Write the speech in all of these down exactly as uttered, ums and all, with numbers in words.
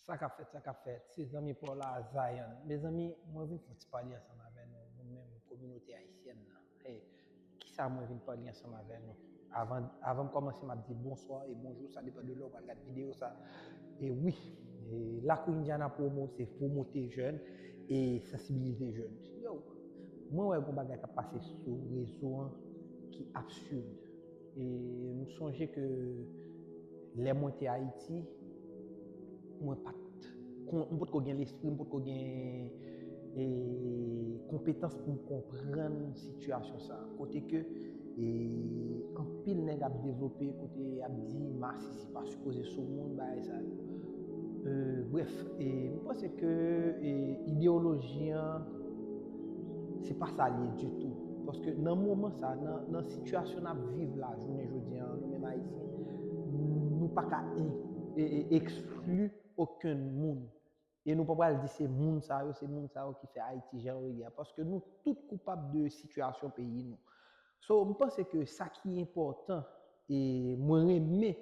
Sa k ap fèt, sa k ap fèt, se zanmi pa w la, Zion. Mezanmi, mwen vin fè yon ti pale ansanm avè nou, nou menm kominote ayisyèn nan. Hey, kisa mwen vin pale ansanm avè nou? Avan, avan m kòmanse, m ap di bonswa e bonjou, sa depann de lè w pral gade videyo sa. E wi, e Lakou Indiana Promo, se pwomote jèn e sansibilize jèn. Yo, mwen wè gon bagay k ap pase sou rezo an ki absid. E m sonje ke lè mwen te Ayiti, mwen pa t kon, m potko gen lespri, m potko gen e, konpetans pou m konprann sitiyasyon sa. Kote ke e, anpil nèg ap devlope, kote ap di masisi pa sipoze sou moun, bagay sa yo. E, brèf, e, m panse ke e, ideyoloji an, se pa sa l ye ditou. Paske nan moman sa, nan, nan sitiyasyon n ap viv la, jounen jodi an, nou menm Ayisyen, nou pa ka e, e, e, ekskli okenn moun. E nou pa pral di se moun sa yo, se moun sa yo ki fè Ayiti jan yo ye a. Paske nou tout koupab de sitiyasyon peyi nou. So, m panse ke sa ki enpòtan, e mwen renmen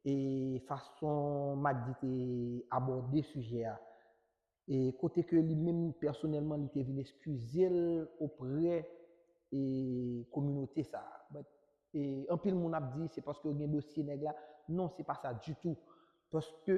e fason Magdi te abòde sijè a. E kote ke li menm pèsonèlman li te vin eskize l oprè e kominote sa a. But, e anpil moun ap di se paske yo gen dosye nèg la. Non, se pa sa ditou. Paske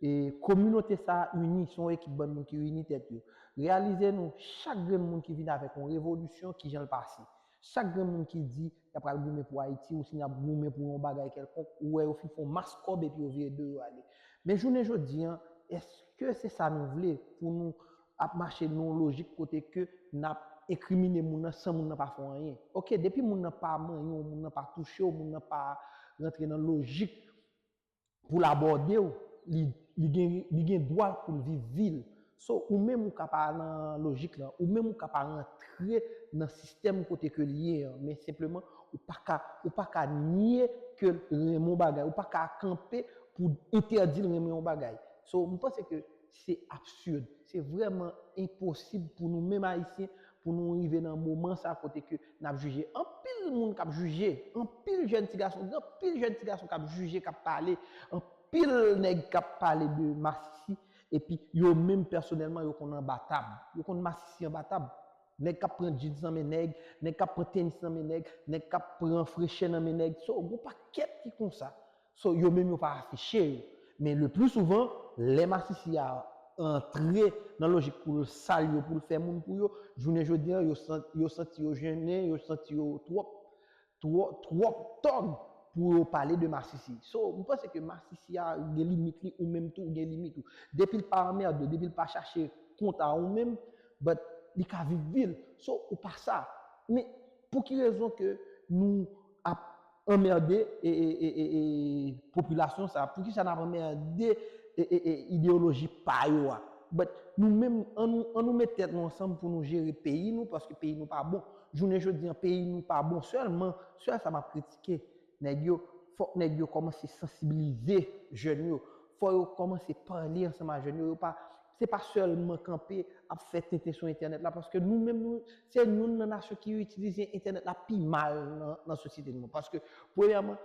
e kominote sa a ini, se yon ekip bann moun ki ini tèt yo. Reyalize nou, chak grenn moun ki vin avèk yon revolisyon, kijan l pase. Chak grenn moun ki di y ap pral goumen pou Ayiti, ou si n ap goumen pou yon bagay kèlkonk, ou wè yo fin fè yon mas kòb epi yo vire do yo ale. Men jounen jodi an, èske se sa nou vle pou nou ap mache nan yon lojik kote ke n ap enkrimine moun nan san moun nan pa fè w anyen? Oke, depi moun nan pa manyen w, moun nan pa touche w, moun nan pa rantre nan lojik pou l abòde w, li, li gen, li gen dwa pou l viv vi l. So, ou menm ou ka pa nan lojik lan, ou menm ou ka pa rantre nan sistèm kote ke l ye an, men senpleman, ou pa ka, ou pa ka nye ke l renmen yon bagay, ou pa ka kanpe pou entèdi l renmen yon bagay. So, m panse ke se absid, se vrèman enposib pou nou menm Ayisyen, pou nou rive nan moman sa kote ke n ap jije. Anpil moun k ap jije, anpil jèn ti gason, gen anpil jèn ti gason k ap jije, k ap pale, anpil nèg k ap pale de masisi, epi yo menm pèsonèlman yo konn anba tab. Yo konn masisi anba tab. Nèg k ap pran jeans nan men nèg, nèg k ap pran tenis nan men nèg, nèg k ap pran frechè nan men nèg. So, gon pakèt ki konsa. So, yo menm yo pa afiche yo. Men le pli souvan, lè masisi a antre nan lojik pou l sal yo, pou l fè moun pou yo, jounen jodi an, yo san-, yo santi yo jennen, yo santi yo twòp, twòp, twòp tòg pou yo pale de masisi. So, m panse ke masisi a gen limit li, ou menm tou, ou gen limit ou. Depi l pa anmède w, depi l pa chache kont a ou menm, but li ka viv vi l. So, ou pa sa. Men, pou ki rezon ke nou ap anmède e, e, e, e, e, popilasyon sa? Poukisa n ap anmède e, e, e, ideyoloji pa yo a? But nou menm, an nou, an nou met tèt nou ansanm pou nou jere peyi nou, paske peyi nou pa bon. Jounen jodi an, peyi nou pa bon sèlman. Sèl sa m ap kritike nèg yo, fòk nèg yo kòmanse sansibilize jèn yo. Fò yo kòmanse pale ansanm a jèn yo. Yo pa, se pa sèlman kanpe ap fè tenten sou entènèt la, paske nou menm, nou, se youn nan nasyon ki itilize entènèt la pi mal nan, nan sosyete nou. Paske, premyèman,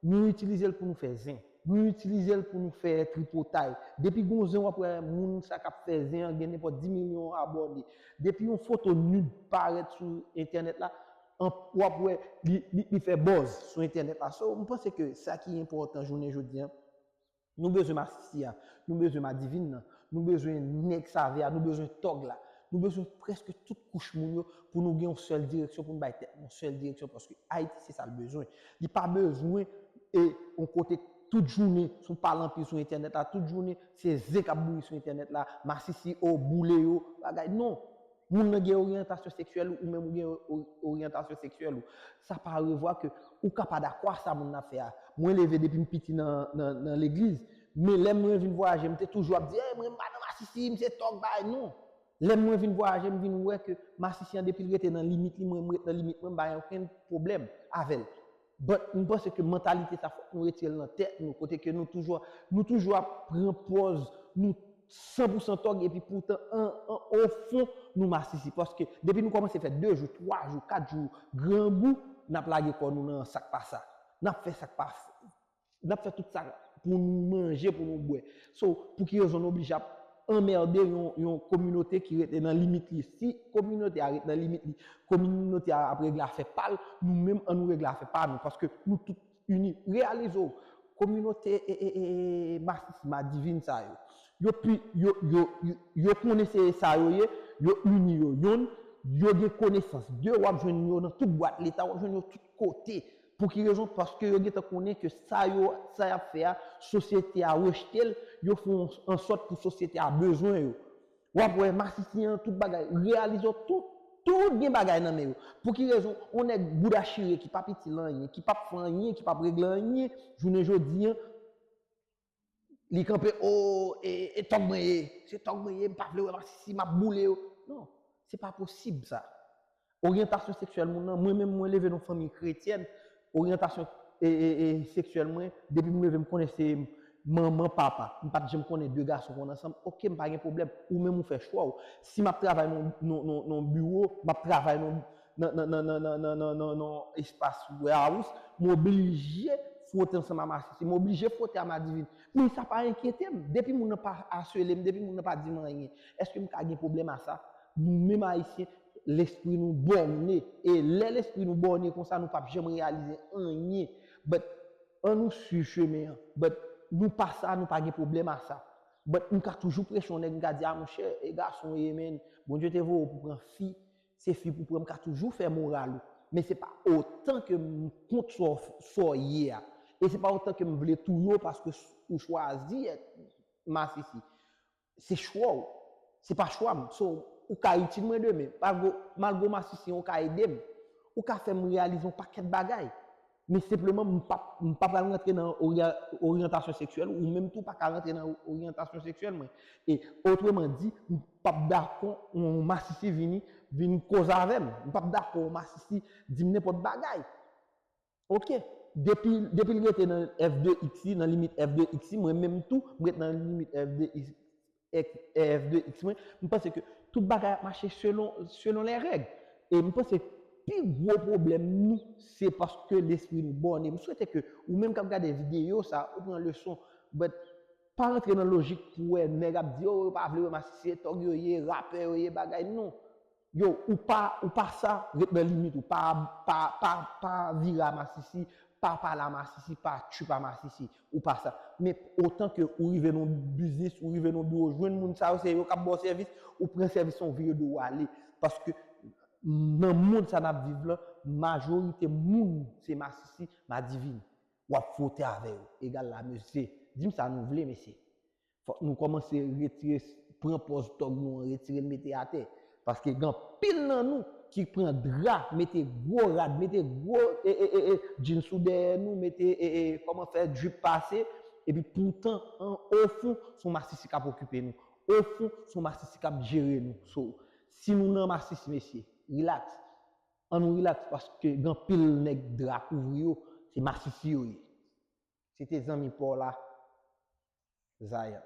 nou itilize l pou nou fè zen. Nou itilize l pou nou fè tripotay. Depi gon zen, w ap wè moun sa k ap fè zen an gen nenpòt dis milyon abòne. Depi yon foto nude parèt sou entènèt la, an, w ap wè li, li, li fè buzz sou entènèt la. So, m panse ke sa ki enpòtan jounen jodi an, nou bezwen masisi a, nou bezwen madivin nan, nou bezwen nèg save a, nou bezwen tòg la, nou bezwen prèske tout kouch moun yo pou nou gen yon sèl direksyon, pou nou bay tèt nou yon sèl direksyon, paske Ayiti se sa l bezwen. Li pa bezwen e yon kote tout jounen sou pale anpil sou entènèt la, tout jounen se zen k ap bouyi sou entènèt la, masisi, o, boule yo, bagay. Non. Moun nan gen oryantasyon seksyèl ou, ou menm ou gen o-, oryantasyon seksyèl ou. Sa pa revwa ke ou ka pa dakò a sa moun nan ap fè a. Mwen leve depi m piti nan, nan, nan legliz, men lè mwen vin vwayaje, m te toujou ap di, "Ey, mwen pa nan masisi, m se tòg, bay, non." Lè mwen vin vwayaje, m vin wè ke masisi an, depi l rete nan limit li, mwen, m ret nan limit mwen, m pa gen okenn pwoblèm avè l. But m panse ke mantalite sa fòk nou retire l nan tèt nou, kote ke nou toujou, nou toujou ap pran pòz nou san pou san tòg, epi poutan, an, an, o fon, nou masisi. Paske depi nou kòmanse fè de jou, twa jou, kat jou, grangou, n ap lage kò nou nan sa k pa sa. N ap fè sa k pa, n ap fè tout sa pou nou manje, pou nou bwè. So, pou ki rezon nou oblije ap anmède yon, yon kominote ki rete nan limit li? Si kominote a rete nan limit li, kominote a ap regle afè pa l, nou menm an nou regle afè pa nou, paske nou tout ini. Reyalize w, kominote e, e, e, e, masisi, madivin sa yo, yo, pi, yo, yo, yo, yo konnen se sa yo ye, yo ini yo yonn, yo gen konesans de, w ap jwenn yo nan tout bwat leta, w ap jwenn yo tout kote. Pou ki rezon? Paske yo gentan konnen ke sa yo, sa y ap fè a, sosyete a rejte l, yo fè an sòt pou sosyete a bezwen yo. W ap wè masisi an, tout bagay, reyalize w, tout, tout gen bagay nan men yo. Pou ki rezon? On nèg bouda chire ki p ap itil anyen, ki p ap fè anyen, ki p ap regle anyen, jounen jodi an, li kanpe, o, e, e tòg mwen ye, se tòg mwen ye, m pa vle wè masisi, m ap boule yo. Non, se pa posib sa. Oryantasyon seksyèl moun nan, mwen menm mwen leve nan fanmi kretyèn, oryantasyon e, e, e, seksyèl mwen, depi m leve m konnen se manman, papa. M pa t janm konnen de gason konn ansanm, oke, m pa gen pwoblèm. Ou menm ou fè chwa w. Si m ap travay nan, nan, nan, nan biwo, m ap travay nan, nan, nan, nan, nan, nan, nan, nan, nan, nan espas warehouse, m oblije fwote ansanm a masisi, m oblije fwote a madivin. Men sa pa enkyete m. Depi moun nan pa asele m, depi moun nan pa di m anyen, èske m ka gen pwoblèm a sa? Nou menm Ayisyen, lespri nou bòne. E lè lespri nou bòne konsa, nou p ap janm reyalize anyen. But, an nou swiv chemen an. But, nou pa sa, nou pa gen pwoblèm a sa. But, m ka toujou preche yon nèg, m ka di, a monchè, e gason w ye, men, Bondye te voye w pou pran fi, se fi pou pran, m ka toujou fè moral ou. Men se pa otan ke m kont sa w, sa w ye a. E se pa otan ke m vle touye w paske ou chwazi èt masisi. Se chwa w. Se pa chwa m. So, ou ka itil mwen demen. Malgre, malgre w masisi an, ou ka ede m. Ou ka fè m reyalize yon pakèt bagay. Men senpleman, m pa, m pa pral rantre nan orya-, oryantasyon seksyèl, ou menm tou pa ka rantre nan oryantasyon seksyèl mwen. E otreman di, m p ap dakò yon masisi vini, vin koze avè m. M p ap dakò yon masisi di m nenpòt bagay. Oke, depi, depi l rete nan F de X li, nan limit F de X li, mwen menm tou, m ret nan limit F de X, F de X mwen, m panse ke tout bagay ap mache selon, selon lè règ. E m panse pi gwo pwoblèm nou, se paske lespri nou bòne. M swete ke ou menm k ap gade videyo sa, ou pran leson, but pa rantre nan lojik pou wè nèg ap di, o, yo pa vle wè masisi, se tòg yo ye, rapè yo ye, bagay, non. Yo, ou pa, ou pa sa, ret nan limit ou. Pa, pa, pa, pa vire a masisi, pa pale a masisi, pa tchip a masisi. Ou pa sa. Men otan ke ou rive nan biznis, ou rive nan biwo, jwenn moun sa yo, se yo k ap ba w sèvis, ou pran sèvis lan, ou vire do w ale. Paske nan mond sa n ap viv lan, majorite moun se masisi, madivin. W ap fwote avè yo. Egal la, mesye. Di m sa nou vle, mesye. Fòk nou kòmanse retire, pran pòz tòg nou an, retire l mete atè. Paske gen anpil nan nou ki pran dra, mete gwo rad, mete gwo, e, e, e, e, jeans sou dèyè nou, mete, e, e, kòman fè drip pase, epi poutan, an, ofon, se yon masisi k ap okipe nou. Ofon, se yon masisi k ap jere nou. So, si nou nan masisi, mesye, relax. An nou relax, paske gen anpil nèg dra kouvri yo, se masisi yo ye. Se te zanmi pa w la, Zayan.